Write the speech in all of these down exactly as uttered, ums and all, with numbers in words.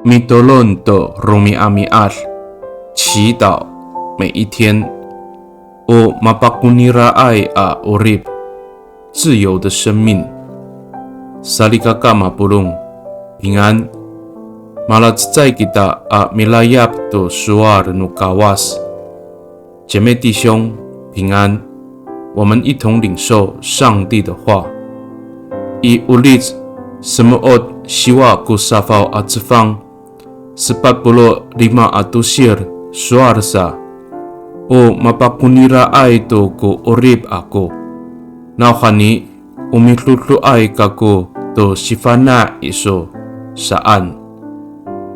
Mitolon to romi'ami'ad, 祈祷每一天。O mapakoniraay a 'orip, 自由的生命。Salikaka mapolong, 平安。Malacecay kita a milayap to sowal no Kawas. 姐妹弟兄，平安。我们一同领受上帝的话。I Olic semo'ot siwa ko safaw a cefang, sepat polo' lima a tosir, sowal sa, o mapakoniraay to ko 'orip ako. Nawhani, o midodoay kako to sifana' iso saan.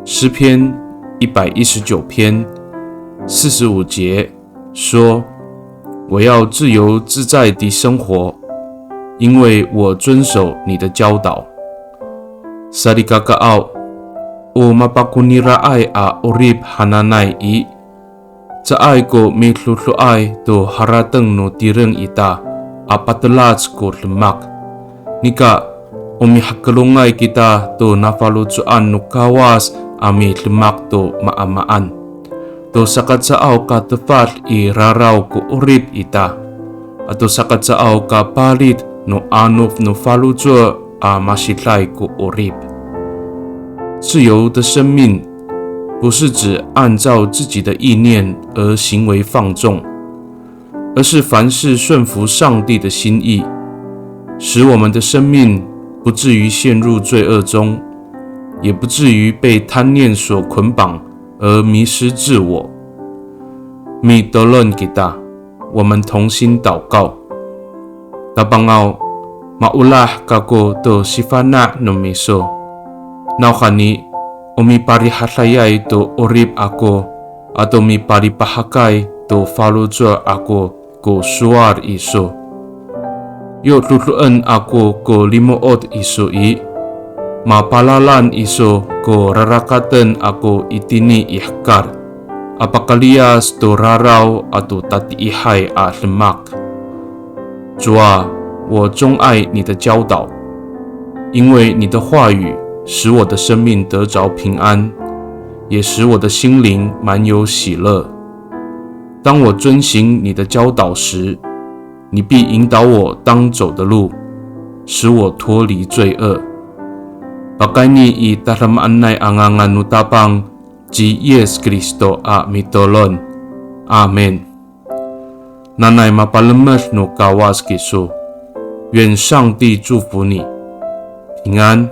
诗篇一百一十九篇四十五节说，我要自由自在地生活，因为我遵守你的教导。Salikakaaw, o mapakoniraay a 'orip hananay i, caay ko midodoay to harateng no tireng ita a patelac ko demak. Nika, o mihakelongay kita to nafaloco'an no Kawas a midemak to maamaan. To sakacaaw ka tefad i raraw ko 'orip ita. Ato sakacaaw ka palit no anof no faloco' a masiday ko 'orip. 自由的生命不是指按照自己的意念而行为放纵，而是凡事顺服上帝的心意，使我们的生命不至于陷入罪恶中，也不至于被贪念所捆绑而迷失自我。Mitolon kita, 我们同心祷告。Tapangaw, maolah kako to sifana' no miso. Nawhani, o miparihadayay to 'orip ako, ato mipalipahakay to faloco' ako ko sowal iso. Yo dodoen ako ko limo'ot iso i, mapalalan iso ko rarakaten ako itini i hekal a pakaliyas to raraw ato tatiihay a demak. 主啊，我钟爱你的教导，因为你的话语使我的生命得着平安，也使我的心灵满有喜乐。当我遵行你的教导时，你必引导我当走的路，使我脱离罪恶。Pakayni i tadamaanay a ngangan no Tapang ci Yis Kristo a mitolon. Amin. Nanay mapalemed no Kawas kiso. 愿上帝祝福你，平安。